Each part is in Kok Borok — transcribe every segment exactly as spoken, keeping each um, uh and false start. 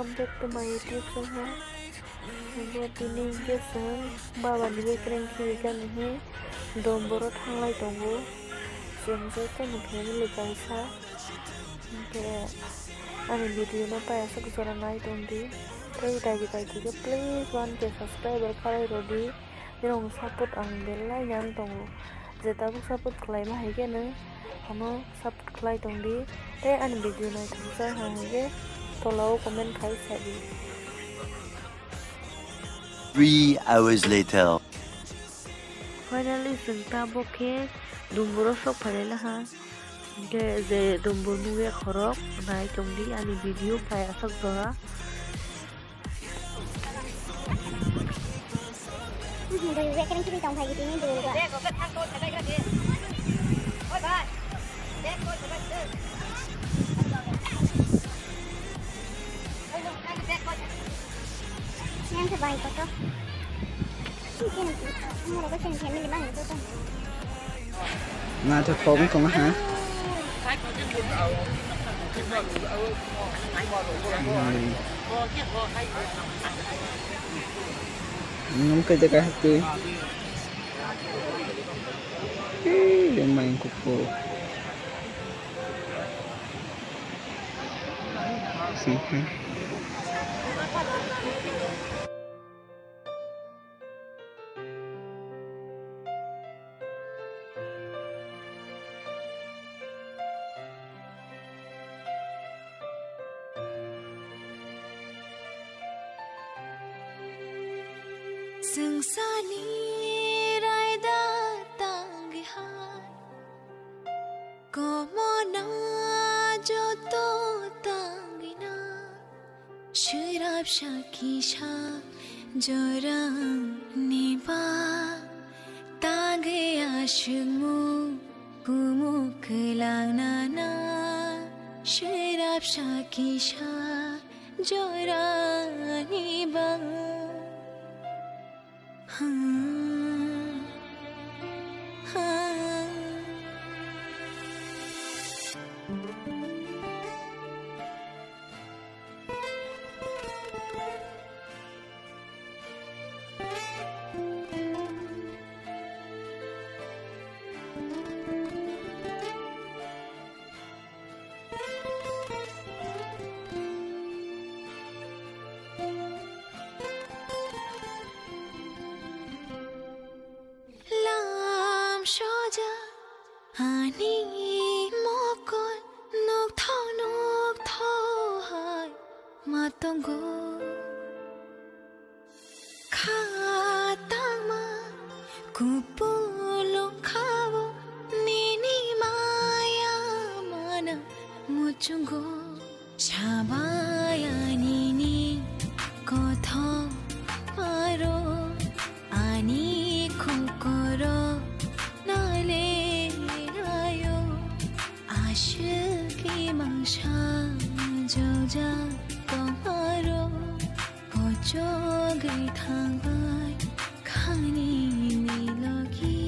Welcome back to my YouTube channel. Hingke tini hingke chwng baba ni bekereng khe gani hi domboro thanglai tongo. Chwng jotono family kaisa. Hingke ani video no payasok jora nai tongdi. Tei dagi dagi khe please one K subscriber khalai rwdi. Nirok support ang belai nang tongo. Je tabuk support khlaima hai khe nwng ano support khlai tongdi. Tei ani video naithok jak hai khe tolao comment khai sadi. Three hours later. Finally, chwng tabuk khe dumburo sok phailai laha. Hingke je dumbur nugya khorok nai tongdi ani video pai aswk jora. Yang sebaik kau tu. Naithothok wng tong ha. Hmm. Nung khe de kahati. Ih, yang main kuku. Sih. Swngcharni raida tangwi hai, komona joto tangwi na. Swrapsa kisa jorani ba tangwi aswkmung kumuk kwlangnana. Swrapsa kisa jorani ba. Lam soja ani mokol nokthok nokthok hai ma tongo. Kha tangma kupulung khao nini maya mana muchungo. Sabaya nini kothoma rok ani kokoro nale rayo. Aswk imang sa jojak tongmaro. Kochogwi thangbai khani ni logi.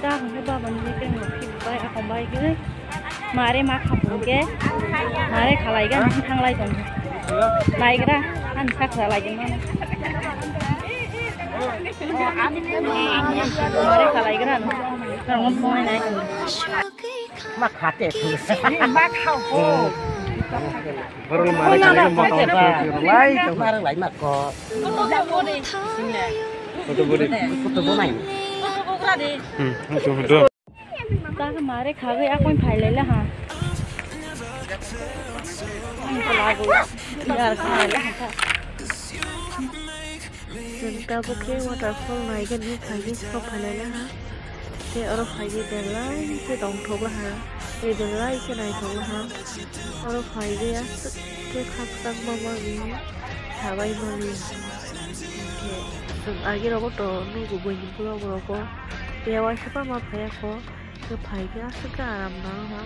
Ta hwnwi baba ni khe nwng phibai akhom bai khe mare ma kham hwn khe mare khalai gan thanglai tong. Naigra ani sakra lai mano. Mare khalai gran. Rong mo nai. Ma khate. Ma khao. Borok mare khalai mano. Lai to. Mare lai ma ko. Photo body. Photo body. Hmm, photo body. Ta mare khagwi akon phailai la ha. Ang ko lagu. Yar khailai ha. Chwng tabuk khe waterfall naigani phaigwi sok phailai la ha. Tei oro phaigwi belai khe tongthok la ha. Tei belai khe naithok la ha. Oro phaigwi aswk khe khakchangma manwi sabai mani. Hinkhe chwng agirogo to nugo buini vlog rogo. Tei waisa ma phaiya kho. Tei phaikhe aswk khe aram nang ha.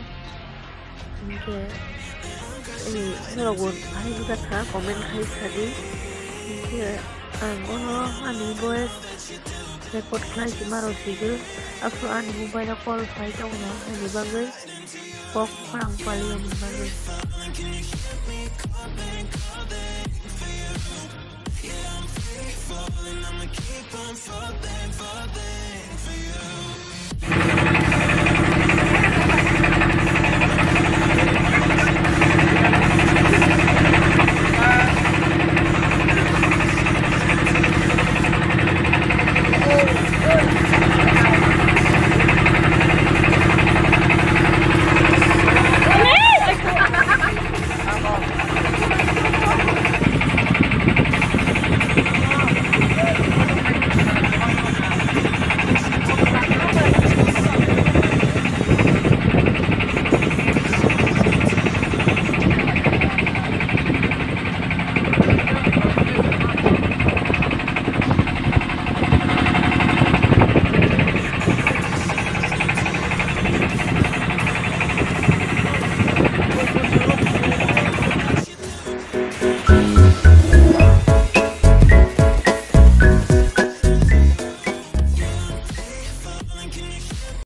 Hinkhe Norok bo hai wngkha comment khai sadi. Hinkhe ang ono ani voice record khlai sima rw sidi. After ani mobile o call phai tongno ani bagwi kok khorang paliya ni bagwi.